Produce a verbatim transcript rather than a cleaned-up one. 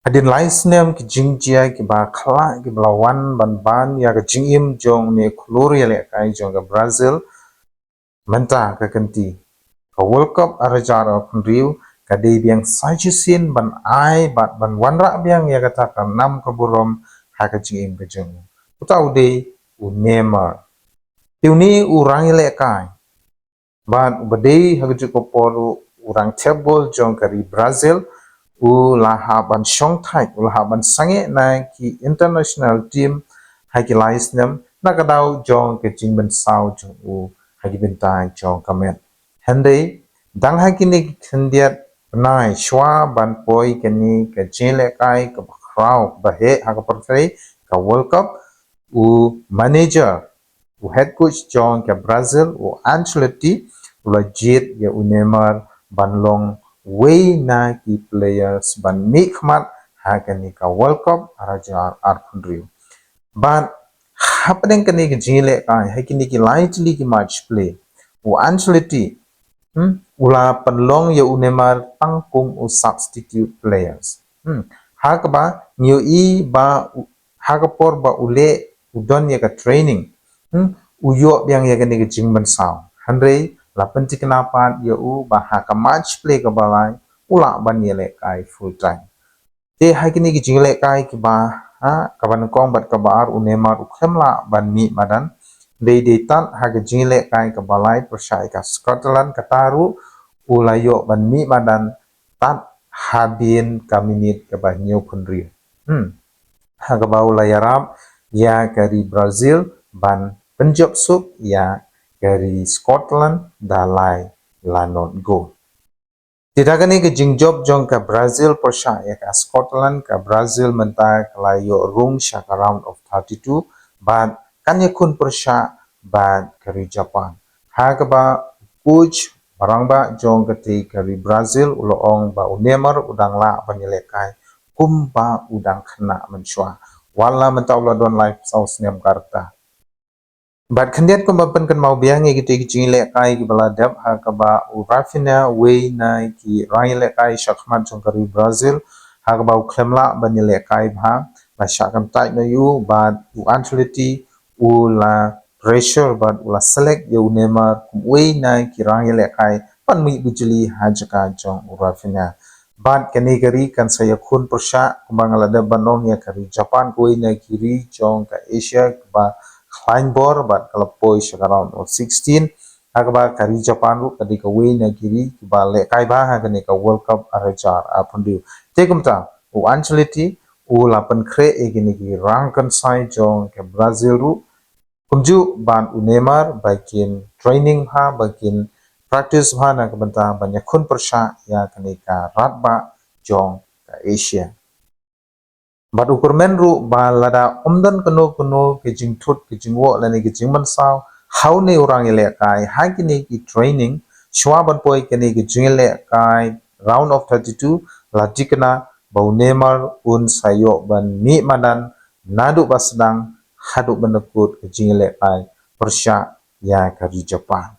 Hadien lai snem ki jingjia kiba khlaiñ kiba la wan ban ban ïa ka jingim jong une u khlur ïalehkai jong ka Brazil, mynta ka kynti ka World Cup ar hajar arphew hynriew ka dei biang sa shisien ban ai bad ban wanrah biang ïa kata ka nam ka burom ha ka jingim ka jong u. Uta u dei u Neymar. Te une u rang ïalehkai bad uba dei ha kajuh ka por u rang thep gol jong ka ri Brazil, u la hap ban shong thait, u la hap ban sangeh na ki international team ha ki lai snem na ka daw jong ka jingmynsaw jong u ha ki bynta jong ka met. Hynrei dang ha kine ki khyndiat bnai shuwa ban poi kane ka jingïalehkai kaba khraw kaba heh ha ka pyrthei, ka World Cup, u manager, u head coach jong ka Brazil, u Ancelotti, u la jied ïa u Neymar ban long uwei na ki players ban mihkhmat ha kane ka World Cup ar hajar arphew hynriew. Bad hapdeng kane ka jingïalehkai ha kine ki lai tylli ki match play, u Ancelotti, hmm, u la pynlong ïa u Neymar tang kum u substitute players. Hmm. Ha kaba ngi ïohi ba u, ha ka por ba u leh u don ïa ka training, hmm, u ïoh biang ïa kane ka jingmynsaw. Hynrei la pynthikna pat ïa u ba ha ka match play kaba lai u lah ban ïalehkai full time. Te ha kine ki jingïalehkai kiba, ha, kaba nyngkong bad kaba ar u Neymar u khlem lah ban mih madan. Dei dei tad ha ka jingïalehkai kaba lai pyrshah ïa ka Scotland, kata ruh u la ïoh ban mih madan tad hadien ka minit kaba hynñiewphew hynriew. Hmm. Ha kaba u la ïarap ïa ka ri Brazil ban pynjop suk ïa ka ri Scotland da lai la not gol. Te da kane ka jingjop jong ka Brazil pyrshah ïa ka Scotland, ka Brazil mynta ka la ïoh rung sha ka round of thirty-two bad kan ïakhun pyrshah bad ka ri Japan. Ha kaba u coach ba rangbah jong katei ka ri Brazil u la ong ba u Neymar u dang lah ban ïalehkai kumba u dang khynnah mynshuwa, wat la mynta u la don laiphew saw snem ka rta. Bad khyndiat kumba pynkynmaw biang ïa kitei ki jingïalehkai kiba la dep, ha kaba u Raphinha, uwei na ki rang ïalehkai shakhmat jong ka ri Brazil, ha kaba u khlem lah ban ïalehkai bha, la shah kyntait noh ïa u bad u Ancelotti u la pressure bad u la select ïa u Neymar kum uwei na ki rang ïalehkai ban mih bujli ha jaka jong u Raphinha. Bad kane ka ri kan sa ïakhun pyrshah, kumba nga la dep ban ong, ïa ka ri Japan, kawei na ki ri jong ka Asia kaba khlaiñ bor bad ka la poi sha ka round of sixteen. Ha kaba ka ri Japan ruh ka dei kawei na ki ri kiba lehkai bha ha kane ka World Cup ar hajar arphew hynriew. Te kumta u Ancelotti u la pynkhreh ïa kine ki rang kynsai jong ka Brazil ruh, kumjuh bad u Neymar, ba kin training bha, ba kin practice bha na ka bynta ban ïakhun pyrshah ïa kane ka radbah jong ka Asia. Bad u kyrmen ruh ba lada ym don kano kano ka jingthut ka jingwoh lane ka jingmynsaw ha une u rang ïalehkai ha kine ki training shuwa ban poi kane ka jingïalehkai round of thirty-two, la thikna ba u Neymar un sa ïoh ban mih madan naduh ba sdang haduh ban da kut ka jingïalehkai pyrshah ïa ka ri Japan.